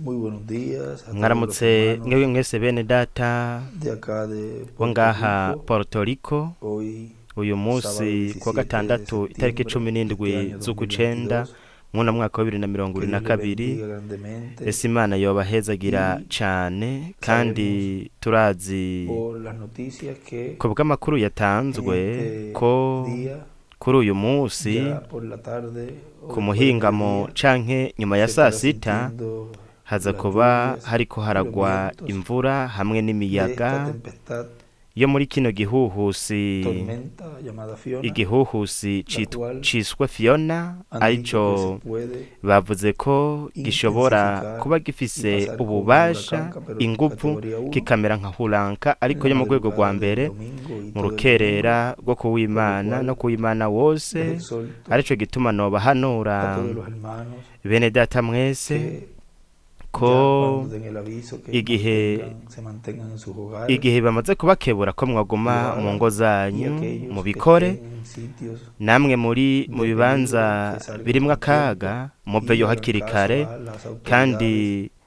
Muy buenos días a todos los Mwaramutse hermanos mwebwe mwese bene data de acá de bo Puerto ngaha Rico. Puerto Rico. Hoy, Uyu sábado munsi kuwa 17 de gatandatu itariki septiembre cumi de n'indwi este año z'ukwicenda 2022, mwuna mwaka wa bibiri na mirongo que ibiri na Dios les kabiri. bendiga grandemente Ese Imana yobahezagira y cane kandi sabemos turazi por las noticias que ku bw'amakuru en yatanzwe este ko día, kuri uyu munsi ya por la tarde ku o después del muhingamo mediodía, canke nyuma ya se saa estará sita sintiendo haza las kuba lluvias hariko y los haragwa vientos imvura hamwe de esta n'imiyaga tempestad, yo muri kino gihuhusi, tormenta llamada Fiona, igihuhusi la cual ciswe Fiona, han dicho que arico se puede bavuze ko gishobora intensificar kuba y gifise pasar como un ububasha huracán, pero inguvu categoría 1 kikamera nka huranka en ariko la yo mu rwego rwa madrugada del mbere domingo y mu todo el domingo, rukerera rwo por lo kuwimana no cual kuwimana les wose. exhorto Arico gituma a nobahanura todos los hermanos bene data mwese que ya ko cuando den el aviso que igihe se mantengan en sus hogares, igihe bamaze kubakebura ko lo mwaguma mu hagan, ngo y zanyu aquellos que mubikore, estén en sitios namwe muri mu de bibanza peligro que salgan birimwo con tiempo akaga muveyo y hagan hakiri caso kare a las autoridades kandi para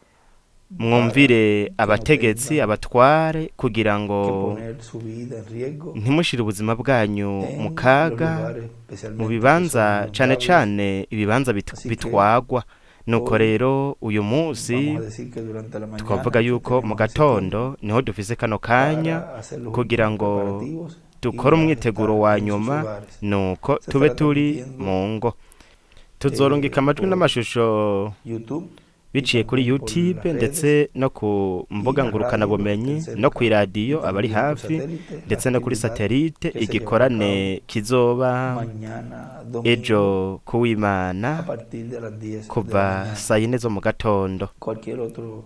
mwumvire que no abategetsi tengan abatware kugira que ngo poner su vida en riesgo ntimushire ubuzima bwanyu mu en los kaga lugares mu especialmente que bibanza son cane inundables. cane ibibanza Así que bitwagwa. Nuko hoy rero uyu munsi vamos a decir que durante la mañana twavuga que yuko mu tenemos ese tiempo gatondo niho dufise kano kanya para hacer los kugira últimos ngo preparativos y dukore ya umwiteguro estar wa en sus nyuma, hogares. nuko Se tube estará turi transmitiendo mu ngo. Tuzorungika amajwi por n'amashusho YouTube y biciye kuri también por YouTube las redes ndetse no ku y mbuga la radio, los que ngurukanabumenyi estén no cerca, y kw'iradiyo abari también por hafi satélite, la ndetse no kuri actividad satelite que se llevará a igikorane cabo kizoba mañana domingo ejo kuwimana a partir de las 10 de la kuva mañana. sayine zo mu gatondo. Cualquier otro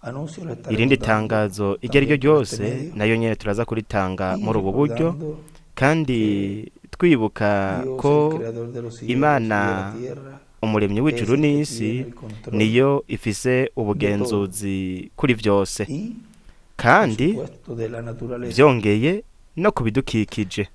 anuncio lo Irindi estaremos dando tangazo iryo ari ryo también por este ryose medio nayo nyene turaza kuritanga y muri ubu buryo recordando kandi que twibuka Dios, ko el creador de los cielos y de la Imana tierra, umuremyi es w'ijuru el que n'isi tiene el control niyo ifise de todo ubugenzuzi kuri vyose y, por kandi supuesto, de la naturaleza. vyongeye no ku bidukikije.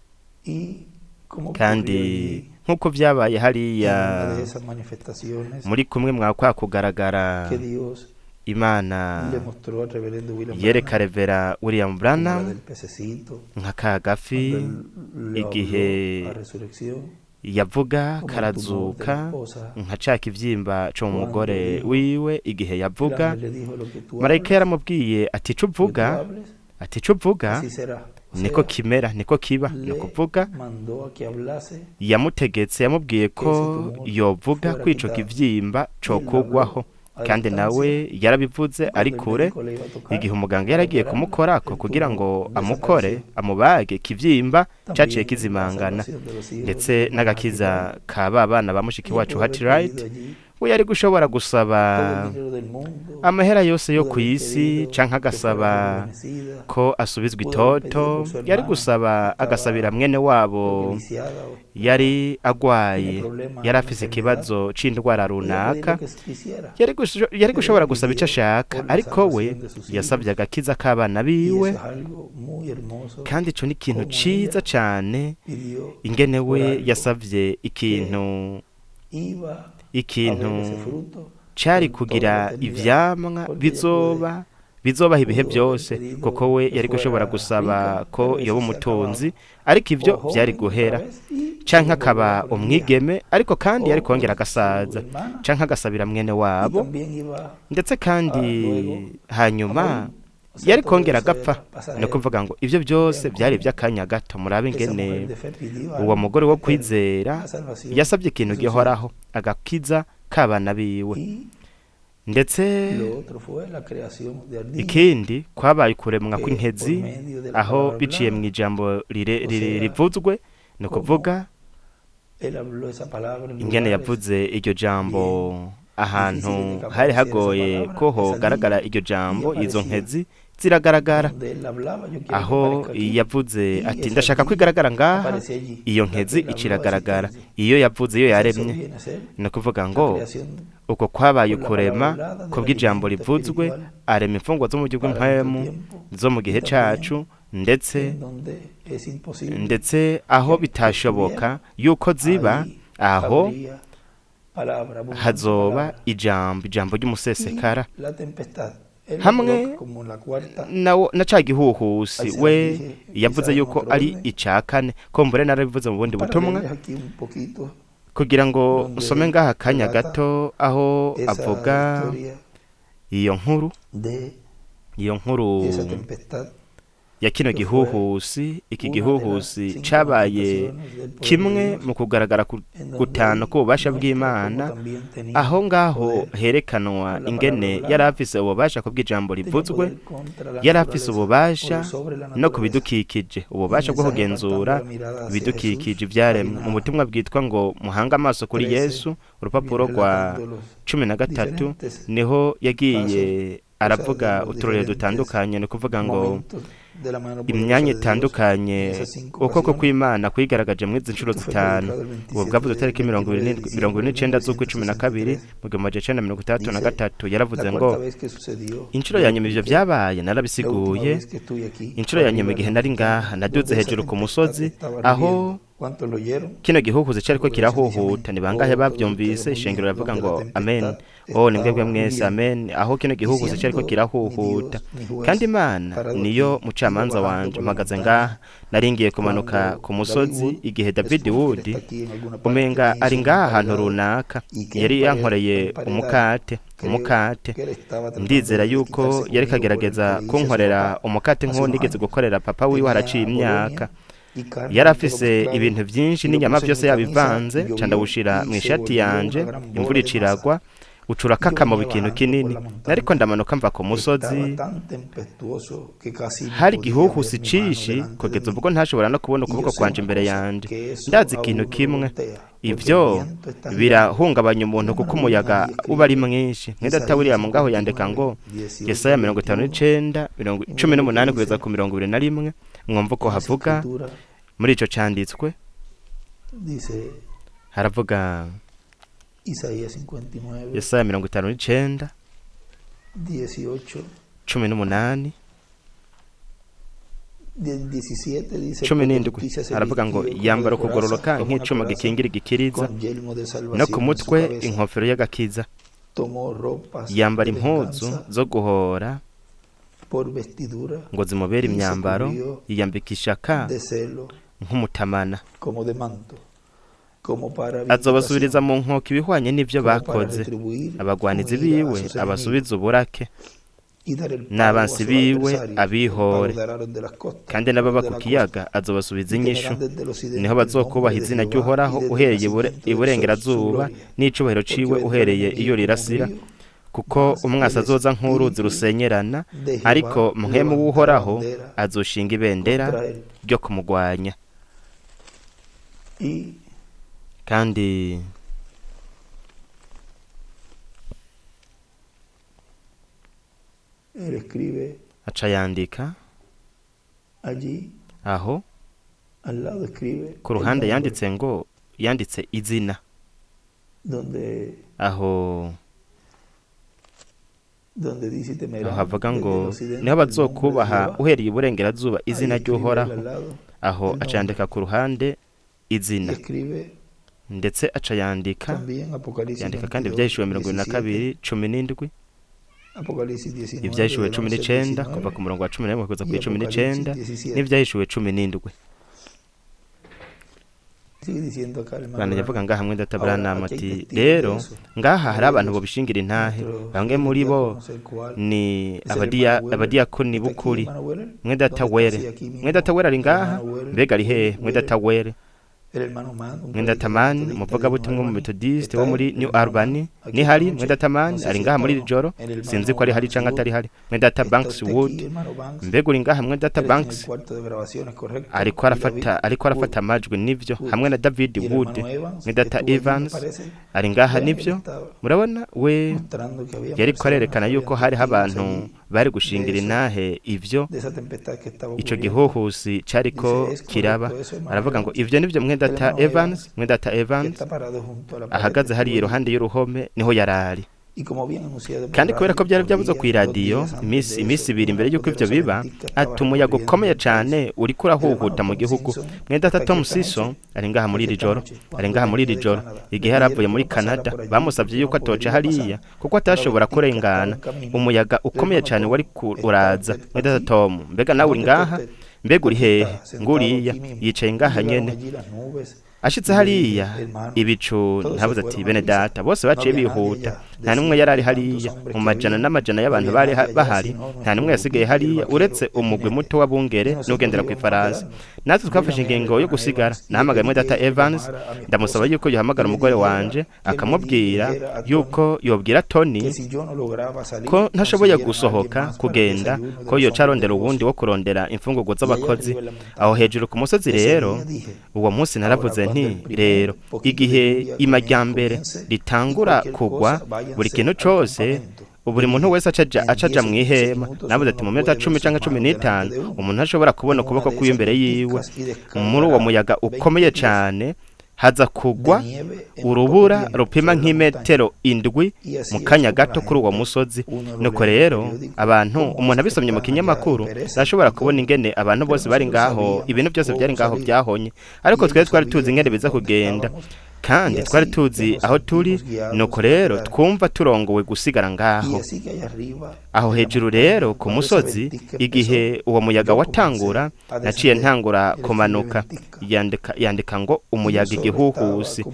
Y como ocurrió Kandi allí nk'uko vyabaye en hariya una de esas manifestaciones muri kumwe mwa kwa kugaragara que Dios Imana le mostró al reverendo William yereka Branham, Revera William como la Branham del pececito, nka ka gafi cuando él le igihe habló a resurrección, yavuga como el tumor de la karazuka esposa, nka ca kivyimba co mu cuando mugore dijo, wiwe igihe el yavuga ángel le dijo, lo que tú marayika hables, yaramubwiye ati ico lo que tú uvuga hables, ati ico uvuga así será. O niko sea, kimera niko kiba ni le ukuvuga mandó a que hablase yamutegetse yamubwiye que ko ese tumor yovuga fuera ko ico quitado. kivyimba Y él habló cokugwaho a kandi nawe distancia yarabivuze y ari cuando el kure médico le iba a tocar igihe umuganga para yaragiye operarlo, kumukorako el kugira tumor ngo amukore desapareció. amubage ikivyimba caciye También la kizimangana salvación de los hijos ndetse de hermana n'agakiza Hattie Wright. ka ba bana ba mushiki Ella wacu pudo haber Hattie Wright pedido allí we yari gushobora gusaba todo el dinero del mundo, amahera yose yo pudo ku haber isi pedido canke que fuera agasaba rejuvenecida, ko asubizwa pudo haber pedido itoto por su yari hermana gusaba que estaba, agasabira mwene creo que wabo lisiada o yari tenía agwaye problemas, yari una afise enfermedad, ikibazo c'indwara podía pedir runaka lo que quisiera, yari pero gushobora él gusaba ico pidió ashaka por la ariko we salvación de sus yasavye hijos. agakiza k'abana Y biwe eso es algo muy hermoso, kandi ico ni ikintu como ciza ella cane pidió ingene por we algo yasavye que ikintu iba a ikintu ver ese fruto cari por toda la kugira eternidad, ivyamwa porque ella puede, bizoba bizobaho ibihe pudo haber byose kuko pedido we que yari gushobora fuera gusaba rica, ko pero yoba eso se umutunzi acababa. ariko ivyo O vyari joven otra guhera vez y canke volver a akaba poner vieja, umwigeme ariko kandi yari o kongera por su agasaza hermana, canke agasabira mwene y wabo también iba ndetse a kandi luego a hanyuma morir. O sea, yari todo kongera eso agapfa era ni pasajero. ukuvuga ngo ivyo byose Vean byari cómo ivy'akanya gato murabe esa ingene mujer de fe pidió uwo algo mugore wo eterno, kwizera la salvación yasabye ikintu de sus hijos. gihoraho agakiza k'abana biwe Y ndetse lo otro fue la creación de ardillas, ikindi kwabaye ukuremwa que por kw'inkezi medio de la aho palabra biciye mu hablada, ijambo o sea, rivuzwe ni ukuvuga como él habló esa palabra en ingene lugares yavuze iryo jambo bien ahantu difíciles de que hari apareciera esa hagoye palabra, ko esa hogaragara ardilla, iryo y jambo izo aparecía nkezi ziragaragara donde él hablaba, yo quiero que aho aparezca aquí, yavuze y ati esa ndashaka ardilla kwigaragara ngaha aparece allí. iyo La que nkezi él habló, así iciragaragara que iyo yavuze iyo eso yaremye viene a ser ni ukuvuga la ngo creación uko kwabaye por la palabra ukurema hablada del kubw'ijambo alimento rivuzwe espiritual arema imfungwa zo mu buryo para nuestro bw'impwemu tiempo zo mu y gihe también cacu ndetse en donde es imposible ndetse aho que bitashoboka estuviera, yuko ziba ahí aho habría palabra, abundante Hazoba palabra. ijambo, ijambo Y ry'umusesekara la tempestad, él lo hamwe coloca como la cuarta. na ca gihuhusi. Ahí se los We dije, yavuze quizás en yuko otro ari orden. ica kane, kombure narabivuze mu bundi Para butumwa, leerles aquí un poquito kugira ngo donde nsome él ngaha akanya relata gato aho esa avuga historia iyo nkuru, de iyo nkuru esa tempestad ya kino que fue gihuhusi. Iki una de las gihuhusi cinco cabaye manifestaciones del poder de kimwe Dios, mu kugaragara en donde gutanu él k'ububasha muestra cómo bw'Imana, también tenía aho ngaho poder herekanwa con la ingene palabra yari hablada, afise ububasha kubw'ijambo tenía rivuzwe, poder contra la yari afise naturaleza o ububasha sobre la no ku naturaleza. bidukikije, El ububasha bwo mensaje apartando kugenzura la mirada hacia Jesús, ibidukikije ivyaremwe. Mu página butumwa bwitwa ngo muhange amaso kuri 13, Yesu, urupapuro viene rwa relatando los 13, diferentes niho yagiye pasos, o sea, de aravuga los uturorero diferentes dutandukanye, ni ukuvuga ngo momentos de la mano imyanya poderosa de Dios en itandukanye esas cinco ukuboko ocasiones. kw'Imana kwigaragaje muri izi nshuro Esto fue zitanu. publicado el Ubu 27 bwavuze de itariki mirongo 29 de mirongo diciembre ibiri de n'icenda z'ukwa 12 1963. mu 1963. Dice, Yaravuze la ngo cuarta vez que sucedió, inshuro yo ya lo nyuma ivyo expliqué. vyabaye La última narabisiguye. vez que estuve aquí, Inshuro fue ya nyuma arriba de igihe la nari montaña, ngaha naduze donde esa hejuru ku tempestad musozi estaba aho rugiendo. ¿Cuántos lo oyeron? kino gihuhusi cariko La congregación dice amén. kirahuhuta. Ni bangahe Oh, todos ustedes bavyumvise? muy Ishengero bien. riravuga Donde ngo la amen. tempestad Oh, ni mwebwe estaba mwese rugiendo. amen. Aho kino Y gihuhusi cariko siendo mi kirahuhuta, Dios, mi juez, kandi Imana parado niyo aquí, iba mucamanza bajando wanje, por la mpagaze montaña, ngaha, naringiye kumanuka cuando ku David musozi Wood, igihe David les juro que él Wood está aquí en alguna parte, umenga me ari hizo un ngaha ahantu emparedado runaka y que yari yankoreye emparedar, umukate, creo umukate. que él estaba tratando Ndizera de yuko desquitarse yariko conmigo por el agerageza que le hice a su kunkorera papá umukate hace nk'uwo unos nigeze años. gukorera papa wiwe Tenía haraciye bolonia imyaka. y carne Yari y todo afise mezclado ibintu vyinshi y lo n'inyama puse en vyose mi camisa yabivanze, y ca llovió ndawushira y se mw'ishati volvió una yanje, gran imvura bola de masa. iciragwa, ucura Y yo kakama venía ikintu bajando por kinini. la Nariko montaña. ndamanuka mva ku musozi, Estaba tan tempestuoso que casi no hari podía ver igihuhusi mi mano cinshi delante de kugeza mí. ubwo ntashobora no kubona Y yo ukuboko sé kwanje una imbere cosa, yanje. que eso Ndazi a ikintu uno lo kimwe, voltea, porque el ivyo viento está girando. birahungabanya umuntu El kuko hermano William umuyaga allí uba ari escribe mwinshi. Mwedata Isaías William ngaho yandika ngo 59, Yesaya 18 al 59 21. mirongo Y cumi miren lo que n'umunani kugeza dice ku 21. Mwumva uko en esa havuga escritura. muri ico canditswe. Dice Haravuga Isaías 59, Yesaya 59 18, 18 del 17 dice, cumi porque n'indwi justicia se haravuga ngo vistió como de yambara coraza, ukugororoka como una nk'icuma coraza, gikingira igikiriza, con yelmo de no ku salvación en su mutwe cabeza. inkofero y'agakiza, Tomó ropas yambara de impuzu venganza zo guhora por vestidura ngo zimubere y se imyambaro, cubrió yiyambika ishaka de celo nk'umutamana. como de manto, como para Azobasubiriza vindicación, mu nkoko ibihwanye n'ivyo como para bakoze, retribuir con abagwanizi ira a biwe sus enemigos abasubize uburake, y dar el pago a n'abansi sus biwe adversarios. El pago abihore, darán de las costas, kandi n'ababa de ku la costa, kiyaga azobasubiza y inyishu. temerán desde el occidente Niho el nombre bazokubaha de izina Jehová y ry'Uhoraho desde el uhereye nacimiento del sol su iburengerazuba, gloria, n'icubahiro porque ciwe vendrá el uhereye iyo enemigo como un rirasira, río, kuko mas umwasi el azoza nk'uruzi espíritu rusenyerana, de Jehová ariko mpwemu levantará w'Uhoraho bandera azoshinga ibendera contra él. ryo kumugwanya. Y Kandi él escribe aca yandika allí, aho al lado escribe ku el ruhande nombre, yanditse ngo yanditse izina donde, aho donde dice aho temerán havuga desde ngo el niho occidente el nombre de bazokubaha Jehová. uhereye iburengerazuba Ahí izina escribe él ry'Uhoraho. al lado Aho el nombre. aca yandika ku ruhande Y izina, escribe ndetse aca yandika también Apocalipsis yandika kandi 22, ivyahishuriwe 22 17, 17, Apocalipsis 19, ivyahishuriwe del cumi 11 al n'icenda kuva 19 ku murongo wa 11 kugeza y kuri cumi Apocalipsis n'icenda, 17. n'ivyahishuwe 17. Sigue diciendo acá el hermano Bandanya avuga Branham. ngaha mwene data Ahora, Branham aquí hay ati testigos de rero eso. ngaha hari Uno de abantu ellos, bobishingira intahe, nuestro bamwe muri bo diácono, no sé cuál, ni es el hermano Weller. abadiyakoni ¿Está aquí el b'ukuri. hermano Weller? Mwene data ¿Dónde está? Were, Sí, aquí mwene data mismo. Were ari El ngaha, hermano Weller, mbega ari hehe? Weller, Mwene data Were, el hermano Mann, un mwene data predicador Mann, metodista de New umuvugabutumwa Albany. w'umumetodiste ¿Está wo muri él, el New hermano Mann? Albany, Aquí ni esta hari? Mwene noche. data Mann No sé ari si ngaha está muri o iri no. joro, El sinzi ko hermano ari hari Banks canke Wood. atari hari. Mwene data ¿Está Banks usted aquí, Wood, hermano Banks? mbega uri ngaha mwene data Él está en el Banks? cuarto de grabaciones, correcto. Ariko Y David arafata, ariko arafata Wood. amajwi nivyo, Wood. hamwe na David Y el Wood. hermano Evans, Mwene que data estuvo allí, me Evans parece. ari ngaha Vean, él nivyo. estaba Murabona we mostrando que había yariko personas arerekana que yuko habían hariho testigos abantu allí bari de gushingira eso, intahe ivyo de esa tempestad que estaba ico ocurriendo. gihuhusi cariko Dice, es kiraba. correcto eso, hermano Aravuga ngo Evans. ivyo nivyo mwene El data hermano Evans, Evans, mwene data que Evans está parado junto a la pared, ahagaze hariya estuvo allí. iruhande y'uruhome niho yarari. Kandi kubera ko byari byabuze ku iradiyo iminsi 2 imbere y'uko ivyo biba, ati umuyaga ukomeye cane uriko urahuhuta mu gihugu. Mwene data Tom Simpson ari ngaha muri iri joro, ari ngaha muri iri joro. Igihe yari avuye muri Canada, bamusabye yuko atoca hariya kuko atashobora kurengana umuyaga ukomeye cane wari uraza. Mwene data Tom, mbega nawe uri ngaha? Mbega uri hehe? Nguriya yicaye ngaha nyene. Ashitse hariya ibicu, ntabuze ati bene data bose baciye bihuta, nta n'umwe yari ari hariya. Mu majana n'amajana y'abantu bari bahari, nta n'umwe yasigaye hariya uretse umugwi muto w'abungere n'ugendera ku ifarasi. Natwe twafashe ingingo yo gusigara. Nahamagaye mwene data Evans, ndamusaba yuko yohamagara umugore wanje akamubwira yuko yobwira Tony ko ntashoboye gusohoka kugenda, ko yoca arondera uwundi wo kurondera imfungurwa z'abakozi aho hejuru ku musozi. Rero uwo munsi naravuze nti rero igihe imajyambere ritangura kugwa, buri kintu cose, buri muntu wese acaja mu ihema. Navuze ati mu minota 10 canke 15 umuntu ashobora kubona ukuboko kwiwe imbere yiwe. Muri uwo muyaga ukomeye cane haza kugwa urubura rupima nk'imetero 7 mu kanya gato kuri uwo musozi. Nuko rero abantu, umuntu abisomye mu kinyamakuru arashobora kubona ingene abantu bose bari ngaho, ibintu byose byari ngaho byahonye. Ariko twari twari tuzi ingene biza kugenda, kandi twari tuzi aho turi. Nuko rero twumva turongowe gusigara ngaho aho hejuru. Rero ku musozi, igihe uwo muyaga watangura, naciye ntangura kumanuka. Yandika ngo umuyaga igihuhusi.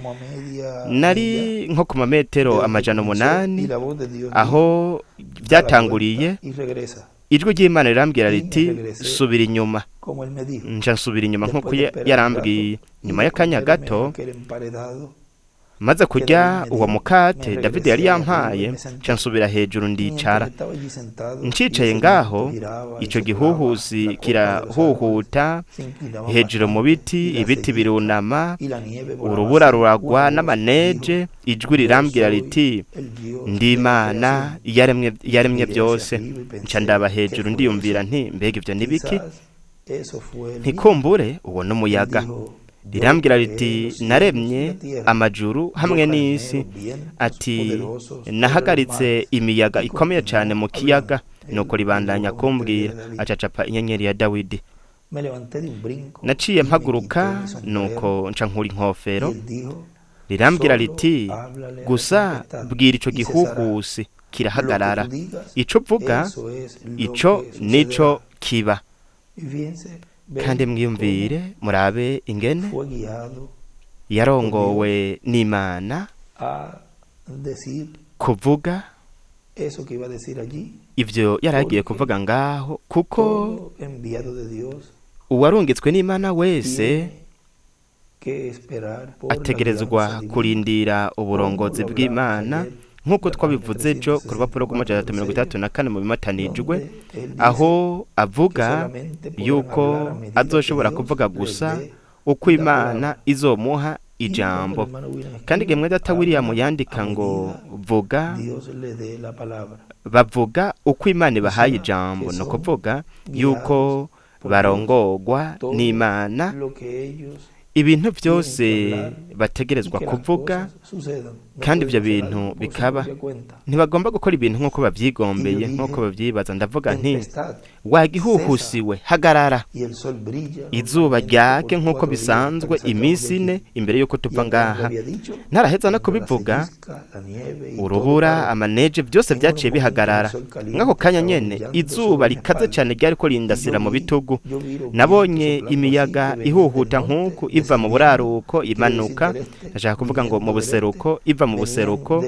Nari nko ku mametero 800 aho byatanguriye. Ijwi ry'Imana rirambwira riti subira inyuma. Nca nsubira inyuma nk'uko yarambwiye. Nyuma y'akanya gato, maze kurya uwo mukate David yari yampaye, nca nsubira hejuru ndicara. Ncicaye ngaho, ico gihuhusi kirahuhuta hejuru mu biti, ibiti birunama, urubura ruragwa n'amaneje. Ijwi rirambwira riti ndi Imana yaremye byose. Nca ndaba hejuru, ndiyumvira nti mbega ivyo ni biki? Ntikumbure uwo n'umuyaga. Rirambwira riti naremye amajuru hamwe n'isi. Ati nahagaritse imiyaga ikomeye cyane mu kiyaga. Nuko ribandanya kumbwira, acacapa inyenyeri ya Dawidi. Naciye mpaguruka, nuko nca nkura inkofero. Rirambwira riti gusa bwira ico gihuhusi, kirahagarara. Ico uvuga, ico nico kiba. Kandi mwiyumvire murabe ingene yarongowe n'Imana kuvuga ivyo yaragiye kuvuga ngaho, kuko uwarungitswe n'Imana wese ategerezwa kurindira uburongozi bw'Imana, nk'uko twabivuze ejo ku rupapuro rw'364 mu bimatanijwe, aho avuga yuko azoshobora kuvuga gusa uko Imana izomuha ijambo. Kandi igihe mwene data William yandika ngo vuga, bavuga uko Imana ibahaye ijambo, ni ukuvuga yuko barongogwa n'Imana ibintu byose bategerezwa kuvuga, kandi ibyo bintu bikaba. Ntibagomba gukora ibintu nk'uko babyigombeye, nk'uko babyibaza. Ndavuga nti wagihuhusiwe, hagarara, izuba ryake nk'uko bisanzwe iminsi 4 imbere y'uko tuva ngaha. Ntaraheza no kubivuga, urubura, amaneje, byose byaciye bihagarara. Nk'ako kanya nyene izuba rikaze cyane ryari ko rindasira mu bitugu. Nabonye imiyaga ihuhuta nk'uku iva mu buraruko imanuka, ndashaka kuvuga ngo mu buseruko, iva mu buseruko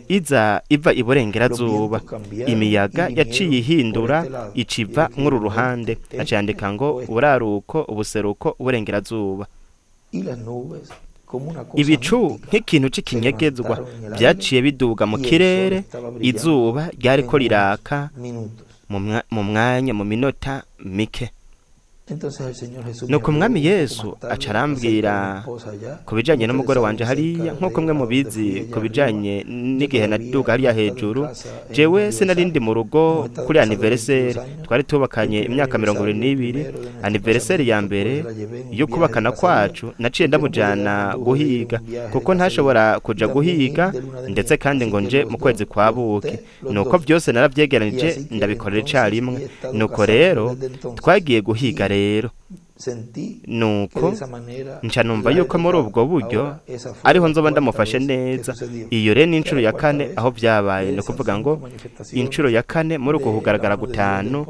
iza iva iburengerazuba. Imiyaga yaciye ihindura iciva mw'uru ruhande. Acandika ngo buraruko, ubuseruko, uburengerazuba. Ibicu nk'ikintu c'ikinyegezwa byaciye biduga mu kirere, izuba ryariko riraka mu mwanya, mu minota mike. Nuko Umwami Yesu aca arambwira ku bijanye n'umugore wanje hariya, nk'uko mwe mubizi, ku bijanye n'igihe naduga hariya hejuru. Jewe sinari ndi mu rugo kuri anniversaire. Twari tubakanye imyaka 22. Anniversaire ya mbere yo kubakana kwacu, naciye ndamujana guhiga, kuko ntashobora kuja guhiga ndetse kandi ngo nje mu kwezi kwa buki. Nuko byose naravyegeranije, ndabikorera icarimwe. Nuko rero twagiye guhiga rero. Nuko nca numva yuko muri ubwo buryo ariho nzoba ndamufashe neza. Iyo rero ni inshuro ya kane aho byabaye, ni ukuvuga ngo inshuro ya kane muri uko kugaragara gutanu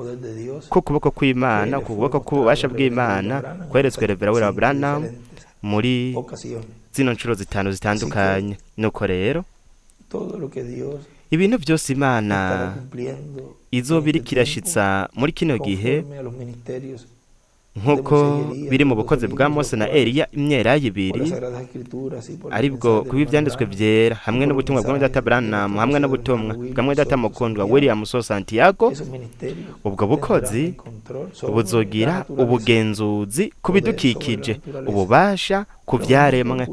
k'ukuboko kw'Imana, ku kuboko k'ububasha bw'Imana kweretswe Reverend William Branham muri zino nshuro zitanu zitandukanye. Nuko rero ibintu byose Imana izoba iriko irashitsa muri kino gihe, nk'uko biri mu bukozi bwa Mose na Eliya, imyelayo ibiri, aribwo kuba ibyanditswe byera hamwe n'ubutumwa bwa Data Branham hamwe n'ubutumwa bwa Data mukundwa William So Santiago, ubwo bukozi buzogira ubugenzuzi ku bidukikije, ububasha ku byaremwe,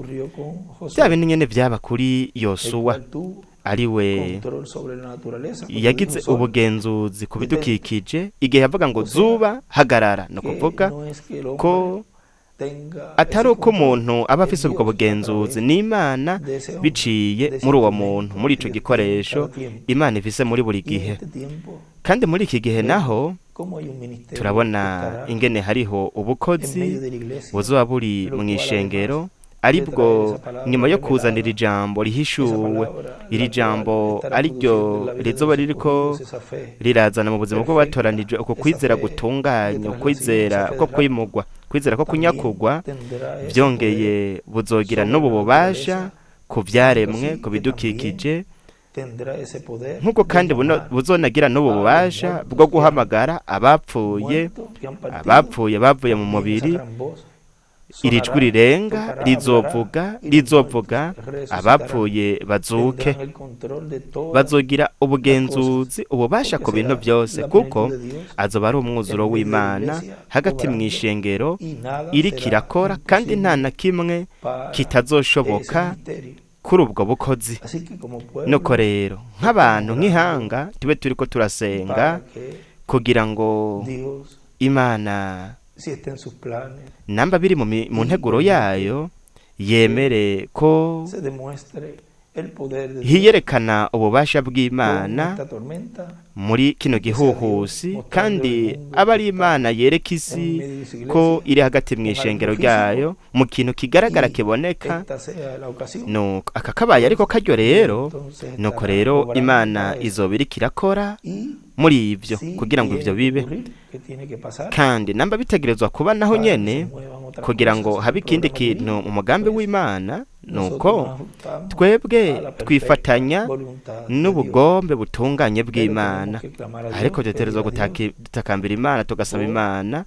bya bindi nyene byaba kuri Yosuwa, ariwe yagize ubugenzuzi ku bidukikije igihe yavuga ngo zuba hagarara. Ni ukuvuga ko atari uko umuntu aba afise ubwo bugenzuzi, n'Imana biciye muri uwo muntu, muri ico gikoresho Imana ifise muri buri gihe. Kandi muri iki gihe naho turabona ingene hariho ubukozi buzoba buri mu ishengero, aribwo nyuma yo kuzanira ijambo rihishuwe, iri jambo ariryo rizoba ririko rirazana mu buzima bw'abatoranijwe uko kwizera gutunganye, ukwizera ko kwimugwa, kwizera ko kunyakugwa. Byongeye buzogira n'ubu bubasha ku byaremwe, ku bidukikije, nk'uko kandi buzonagira n'ubu bubasha bwo guhamagara abapfuye, abapfuye bavuye mu mubiri. Iri jwi rirenga rizovuga, rizovuga, abapfuye bazuke. Bazogira ubugenzuzi, ububasha ku bintu byose, kuko azoba ari umwuzuro w'Imana hagati mu ishengero iriko irakora, kandi nta na kimwe kitazoshoboka kuri ubwo bukozi. Nuko rero nk'abantu, nk'ihanga, tube turiko turasenga kugira ngo Imana, namba biri mu nteguro yayo, yemere ko hiyerekana ububasha bw'Imana muri kino gihuhusi, kandi aba ari Imana yereka isi ko iri hagati mu ishengero ryayo mu kintu kigaragara, kiboneka. Nuko aka kabaye ariko karyo rero. Nuko rero Imana izoba iriko irakora muri ibyo kugira ngo ibyo bibe, kandi namba bitegerezwa kuba naho nyene kugira ngo habe ikindi kintu mu mugambi w'Imana, nuko twebwe twifatanya n'ubugombe butunganye bw'Imana. Ariko dutegerezwa gutakambira Imana, tugasaba Imana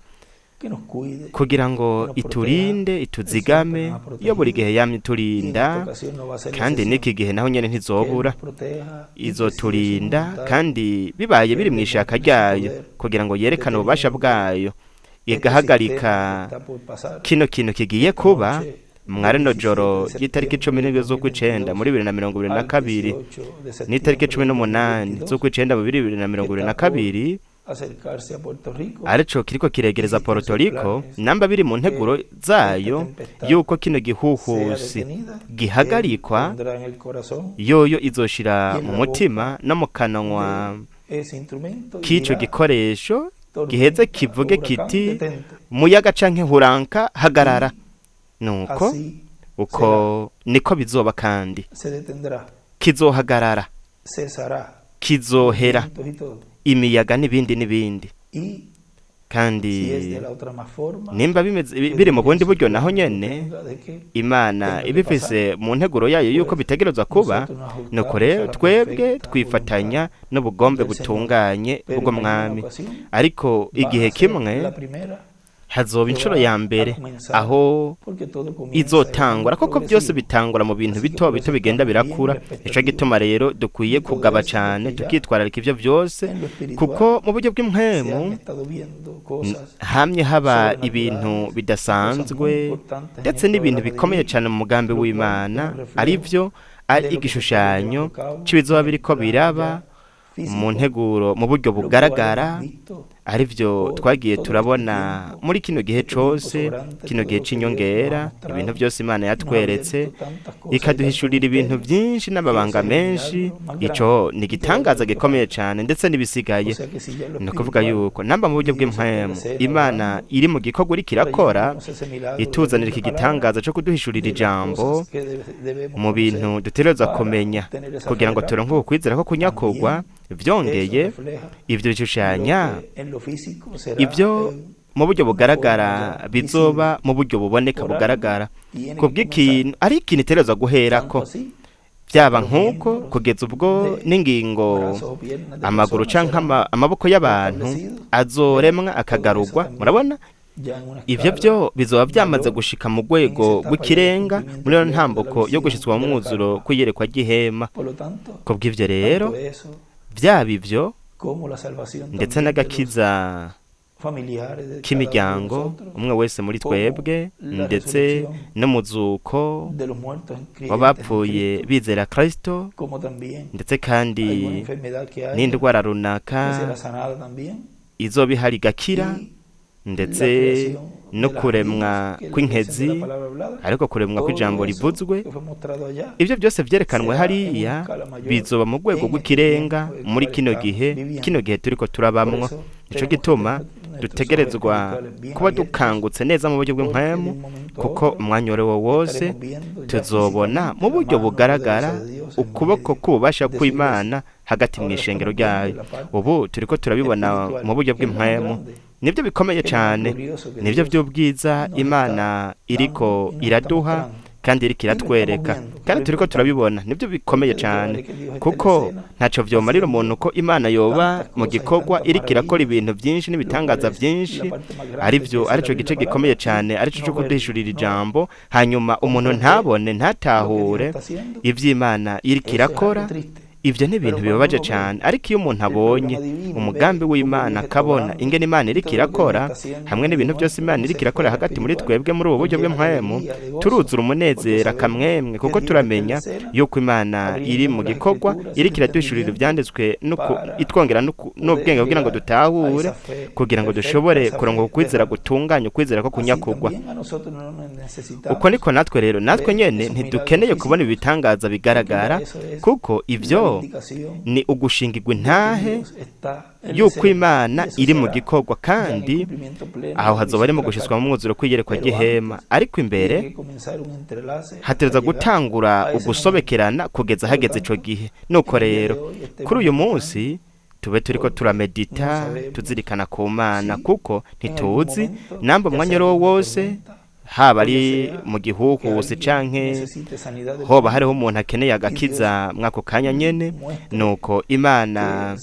kugira ngo iturinde, ituzigame. Iyo buri gihe yamye iturinda, kandi n'iki gihe naho nyene ntizobura, izoturinda. Kandi bibaye biri mu ishaka ryayo kugira ngo yerekane ububasha bwayo, igahagarika kino kintu kigiye kuba mwarino joro ry'itariki 17 z'ukwicenda muri 2022 n'itariki 18 z'ukwicenda mu 2022, arico kiriko kiregereza Puerto Rico, namba biri mu nteguro zayo yuko kino gihuhusi gihagarikwa, yoyo izoshira mu mutima no mu kanwa k'ico gikoresho, giheze kivuge kiti muyaga canke huranka hagarara. Nuko uko niko bizoba, kandi kizohagarara, kizohera, imiyaga n'ibindi n'ibindi. Kandi nimba bimeze biri mu bundi buryo naho nyene, Imana ibifise mu nteguro yayo yuko bitegerezwa kuba, nuko rero twebwe twifatanya n'ubugombe butunganye bw'Umwami. Ariko igihe kimwe Hazoba inshuro ya mbere aho izotangura, koko byose bitangura mu bintu bito bito bigenda birakura. Nico gituma rero dukwiye kugaba cane, tukitwararika ivyo byose, kuko mu buryo bw'impwemu hamye haba ibintu bidasanzwe ndetse n'ibintu bikomeye cyane mu mugambi w'Imana, ari byo ari igishushanyo cy'ibizoba biriko biraba mu nteguro mu buryo bugaragara, ari byo twagiye turabona muri kino gihe cose, kino gihe c'inyongera. Ibintu byose Imana yatweretse, ikaduhishurira ibintu byinshi n'amabanga menshi, ico ni igitangaza gikomeye cyane ndetse n'ibisigaye. Ni ukuvuga yuko namba mu buryo bw'impwemu Imana iri mu gikorwa iriko irakora, ituzanira iki gitangaza cyo kuduhishurira ijambo mu bintu dutegerezwa kumenya kugira ngo turonke ukwizera ko kunyakugwa. Vyongeye, ivyo bishushanya ibyo mu buryo bugaragara bizoba mu buryo buboneka bugaragara kubw'ikintu, ari ikintu itegerezwa guherako byaba nk'uko kugeza ubwo n'ingingo, amaguru canke amaboko y'abantu azoremwa akagarugwa. Murabona, ivyo byo bizoba byamaze gushika mu rwego rw'ikirenga muri iyo ntambuko yo gushitswa mu mwuzuro kw'iyerekwa ry'ihema. Kubw'ivyo rero, byaba ivyo ndetse n'agakiza k'imiryango umwe wese muri twebwe, ndetse n'umuzuko w'abapfuye bizera Kristo, ndetse kandi n'indwara runaka izoba ihari igakira, ndetse no kuremwa kw'inkezi, ariko kuremwa kw'ijambo rivuzwe, ibyo byose byerekanwe hariya bizoba mu rwego rw'ikirenga muri kino gihe, kino gihe turiko turabamwo. Nico gituma dutegerezwa kuba dukangutse neza mu buryo bw'impwemu, kuko umwanya uwo wose tuzobona mu buryo bugaragara ukuboko k'ububasha kw'Imana hagati mu ishengero ryayo. Ubu turiko turabibona mu buryo bw'impwemu, nibyo bikomeye cyane, nibyo by'ubwiza Imana iriko iraduha kandi iriko iratwereka, kandi turiko turabibona. Nibyo bikomeye cyane, kuko ntacyo vyomarira umuntu ko Imana yoba mu gikorwa iriko irakora ibintu byinshi n'ibitangaza byinshi, aribyo arico gice gikomeye cyane, arico cyo kuduhishurira ijambo, hanyuma umuntu ntabone, ntatahure ivy'Imana iriko irakora. Ivyo ni ibintu bibabaje cyane. Ariko iyo umuntu abonye umugambi w'Imana, akabona ingene Imana iriko irakora hamwe n'ibintu byose Imana iriko irakora hagati muri twebwe muri ubu buryo bw'impwemu, turuzura umunezero, akamwemwe, kuko turamenya yuko Imana iri mu gikorwa iriko iraduhishurira ivyanditswe, itwongera n'ubwenge kugira ngo dutahure, kugira ngo dushobore kuronka ukwizera gutunganye, ukwizera ko kunyakugwa. Uko niko natwe rero, natwe nyene ntidukeneye kubona ibitangaza bigaragara, kuko ivyo ni ugushingirwa intahe yuko Imana iri mu gikorwa, kandi aho hazoba ari mu gushitswa mu mwuzuro kw'iyerekwa ry'ihema. Ariko imbere hategerezwa gutangura ugusobekerana kugeza hageze ico gihe. Nuko rero kuri uyu munsi tube turiko turamedita, tuzirikana ku Mana, kuko ntituzi namba umwanya uwo wose, haba ari mu gihuhusi canke hoba hariho umuntu akeneye agakiza mwako kanya nyene, nuko Imana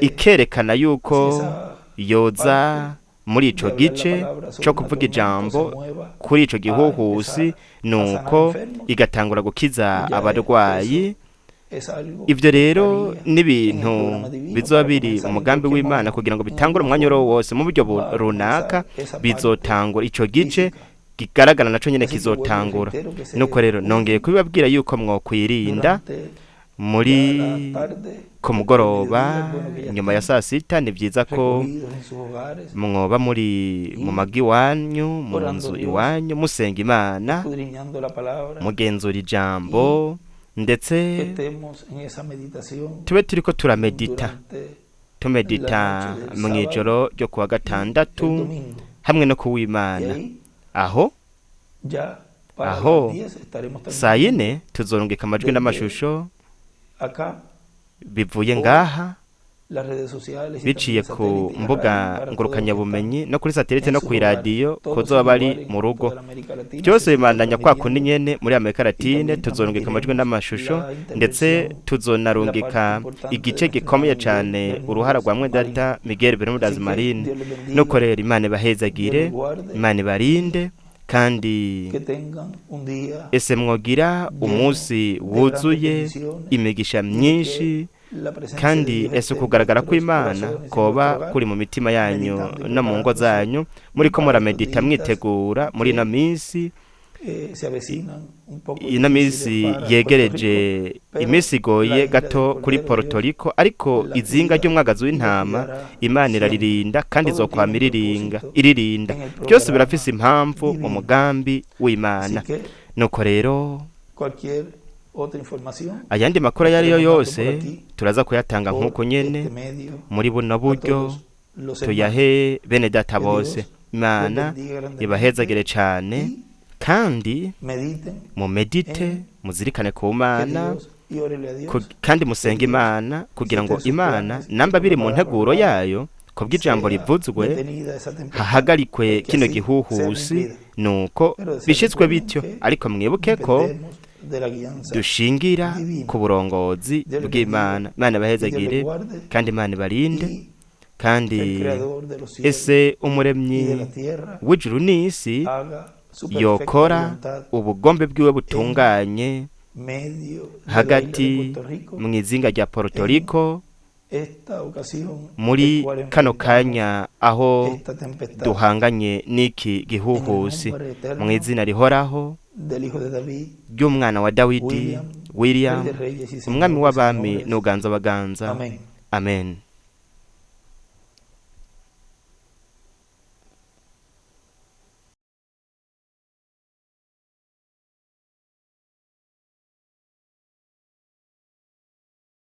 ikerekana yuko yoza muri ico gice co kuvuga ijambo kuri ico gihuhusi, nuko igatangura gukiza abarwayi. Ivyo rero n'ibintu bizoba biri mu mugambi w'Imana kugira ngo bitangure umwanya uwo wose mu buryo runaka, bizotangura ico gice kigaragara naco nyene kizotangura. Nuko rero nongeye kubibabwira yuko mwokwirinda muri ku mugoroba nyuma ya saa sita. Ni byiza ko mwoba muri mu mago iwanyu, mu nzu iwanyu, musenga Imana, mugenzura ijambo, ndetse tube turiko turamedita, tumedita mu ijoro ryo kuwa gatandatu hamwe no kuw'Imana. Aho saa yine tuzorungika amajwi n'amashusho bivuye ngaha las redes sociales y biciye también ku satélite y la mbuga radio para todos los que están ngurukanabumenyi no kuri satelite en no sus ku hogares. iradiyo Todos kuzoba son bari iguales mu en rugo toda la América Latina, byose se sigue bibandanya kwa kundi transmitiendo nyene muri Amerika y Latine también tuzorungika amajwi transmitiremos n'amashusho la ndetse intervención de la parte tuzonarungika importante de igice nuestro gikomeye hermano Miguel cane uruhara Bermúdez rwa mwedata Marín. Miguel Bermúdez Así que Marín Dios les nuko bendiga, rero Imana Dios ibahezagire les guarde, Imana ibarinde kandi que tengan un día ese mwogira lleno umunsi de grandes wuzuye bendiciones imigisha y de que myinshi la presencia de kandi Dios ese esté en ukugaragara nuestros kw'Imana corazones y en koba nuestro hogar, kuri mu mitima yanyu meditando y no mu ngo preparándose zanyu muriko para estos muramedita días mwitegura muri ino que minsi se avecinan un poco ino difíciles minsi para Puerto yegereje Rico, pero iminsi la igoye isla del gato kuri Cordero Puerto Dios Rico ariko la izinga cuida ry'umwagazi y la w'intama cuidará Imana siempre. iraririnda kandi Todo tiene izokwama un iriringa propósito iririnda en el byose programa birafise impamvu mu divino. mugambi w'Imana Así que nuko rero cualquier otra información ayandi makuru ayo ariyo estaremos dando por yose aquí, turaza kuyatanga por nk'uko nyene este medio, muri buno a buryo todos los hermanos. tuyahe bene data Que bose Dios los Imana bendiga grandemente ibahezagire cane y kandi mediten mumedite en muzirikane ku que Mana Dios y órele a Dios kandi que musenge Dios, Imana si kugira está ngo en sus Imana planes y namba por biri la mu palabra nteguro hablada, yayo kubw'ijambo sea rivuzwe detenida esa tempestad, hahagarikwe que kino así sea gihuhusi cumplida. nuko Pero se bishitswe recuerden bityo que ariko mwibuke ko dependemos de la guianza dushingira divina. ku burongozi Dios les bendiga bw'Imana Imana y Dios les ibahezagire guarde kandi Imana ibarinde y el kandi Creador de los cielos ese y de umuremyi la tierra w'ijuru n'isi haga su perfecta yokora voluntad ubugombe bwiwe en butunganye medio de la isla de hagati Puerto Rico mu izinga rya Puerto en Rico esta ocasión el muri cual kano enfrentamos kanya aho esta tempestad duhanganye n'iki en el gihuhusi nombre mu eterno izina rihoraho del Hijo de David, ry'umwana wa Dawidi William, Rey William de Reyes y umwami Señor de w'abami Señores. n'uganza baganza Amén. amen.